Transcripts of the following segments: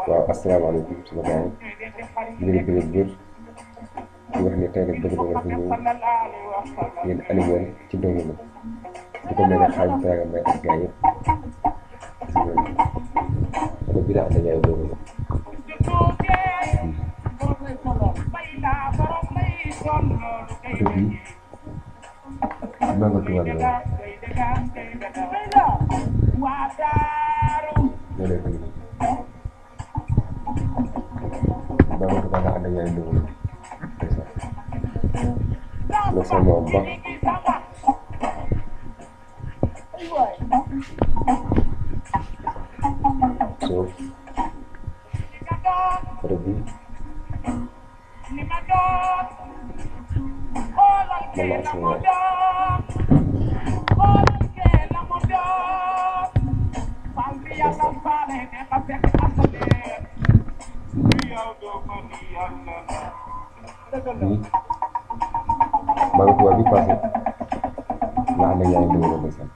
waaw asalaamaaleykum sama gars yi ñu ngi bëgg di wax ne tey nag bëgg na nga fi ñëw ngeen animé ci Ndongo Lo di ko mel ne xaaj Talla Mbaye ak gars yëpp gis nga ko bi daa dañuy Ndongo Lo depuis maa nga tubaab la loolu la maa nga tubaab la ànd ak yaay Ndongo Lo loolu sama moom ba so côté bi man la sama maa ngi tubaab bi passé la ànd ak yaay Ndongo Lo ndeysaan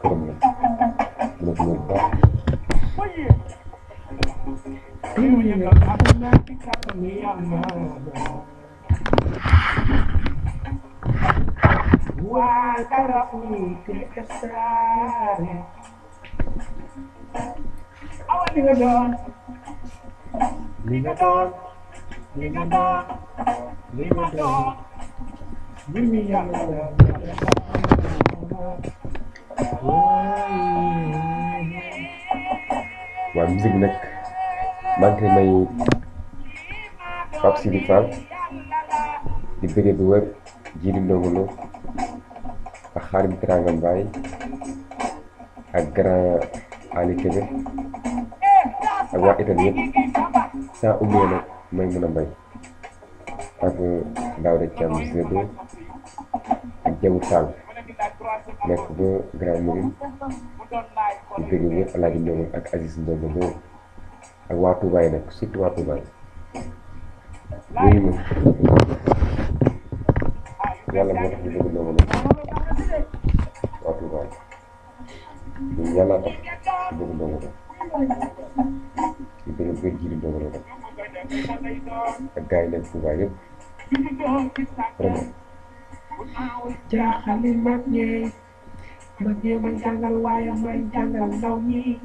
këram la dina fi ñëw bu baax waaw musique bi nag maa ngi koy may Pape Sidi Fall di bëggee bu wér Djily Ndongo Lo ak Xaadim Talla Mbaye ak grand Ali Kébé ak waa Italie yëpp sans oublier nag may mën a mbay ak Daouda Thiam Zedo ak Diabou Sall nekk ba Grand Médine di bëggee bu wér Alaaji Ndongo ak Aziz Ndongo Lo ak waa Touba yi nag surtout waa Touba yi yooyu moom yàlla moo tax ñu bëgg Ndongo Lo waa Touba yi ñun yàlla tax ñu bëgg Ndongo Lo ñu bëgg bëgg Djily Ndongo Lo nag ak gars yi nekk Touba yëpp vraiment jaaxali mag ñi may jàngal waaye may jàngal ndaw ñi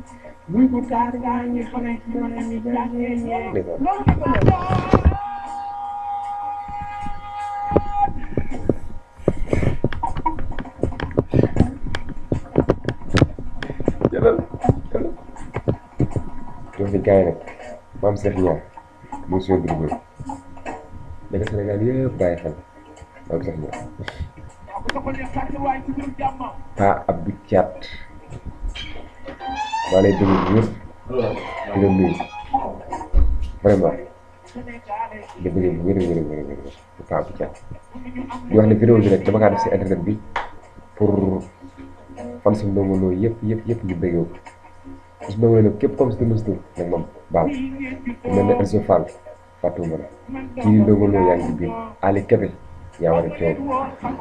muy bu taar gaa ñi xale moo leen di jàngee ñee jëlal jox ni gars yi nag maam Cheikh Niang muy soo dribble nekk Sénégal yëpp bàyyi xel maam Cheikh Niang Pa Abdou Thiat maa lay déglu bu wér di la nuyu vraiment di bëggee bu wér Pa Abdou Thiat di wax ne vidéo bi nag dama kaa def si internet bi pour fan si Ndongo Lo yëpp ñu bëggee ko parce que Ndongo Lo nag képp comme si mëstur nag moom baal mel ne Elso Fall fàttewuma la kii Ndongo Lo yaa ngi ci biir Ali Kébé yaa war a teew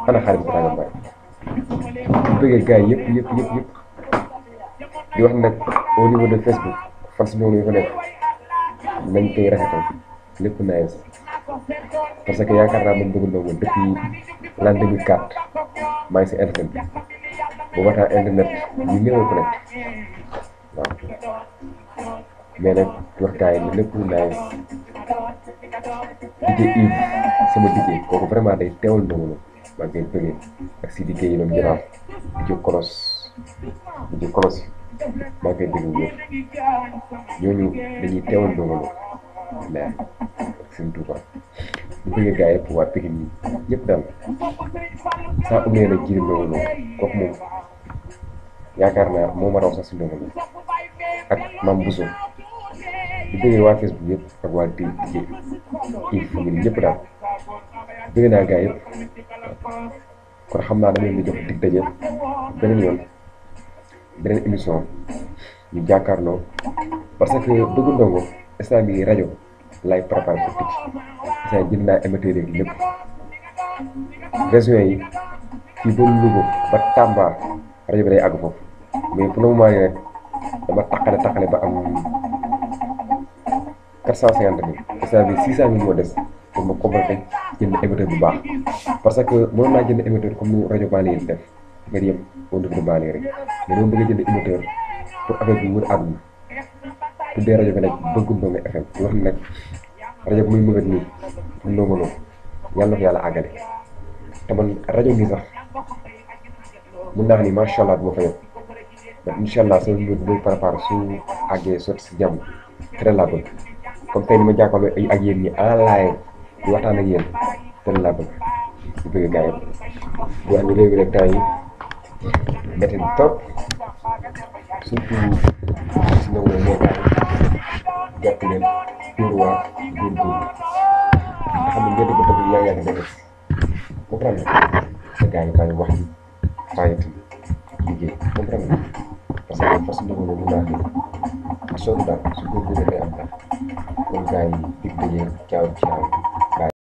xanaa Xaadim Talla Mbaye di bëggee gars yi yëpp di wax nag au niveau de Facebook fan si Ndongo Lo yi fa nekk nañ koy rafetal lépp nice parce que yaakaar naa man bëgg Ndongo depuis l'an 2004 maa ngi si internet bi booba temps internet ñu néewal ko nekk waaw mais nag wax gars yi ni lépp nice DJ Yves sama DJ kooku vraiment day teewal Ndongo Lo maa ngi koy bëggee ak si DJ yi doon jëlaat DJ Kolos maa ngi koy bëgg bu wér ñooñu dañuy teewal Ndongo Lo mais ak seen Touba di bëggee gars yëpp waa Pikine yi ñëpp daal saa umee nag Djily Ndongo Lo kooku moom yaakaar naa moo ma raw sax si Ndongo Lo ak Mame Bousso di bëggee waa Facebook yëpp ak waa DJ Yves famille ñëpp daal bëgg naa gars yëpp kon xam naa dama leen di jox dig daje beneen yoon beneen émission ñu jàkkaarloo parce que bëgg Ndongo instant bi rajo lay préparé pour tëj instant jënd naa émetteur yi lépp régions yi fii ba Louga ba Tamba rajo bi day àgg foofu mais pour le moment nii rek dama takkale ba am 450 000 instant bi 600 000 moo des pour ma compléter jënd émetteur bu baax parce que mënoon naa jënd émetteur comme ni rajo Bale yi def nga yem au niveau de Bale rek mais dama bëgg a jënd émetteur pour affaire bi wër àdduna tuddee rajo bi nag Bëgg Ndongo FM di wax ne nag rajo bu muy mëbët nii pour Ndongo Lo yàlla na ko yàlla àggale te man rajo bi sax mun naa ni macha allah du ma fa yem mais incha allah sama mbir bu préparé su àggee sotti si jàmm très laa bëgg comme tey ni ma jàkkaarloo ay ak yéen ñi en live di waxtaan ak yéen très laa bëgg di bëgg gars yi di wax ni réew mi nag temps yi métti na trop surtout si Ndongo Lo moo gars yi jàpp leen dóor waar dóor nga xam ne ngeen ko dëgg yaa ngi def comprendre nga gars yi bàyyi wax ji bàyyi liggéey comprendre nga parce que fas Ndongo Lo mun naa ne sonn daal su góorgóorlu day am daal kon gars yi dig daje caaw caaw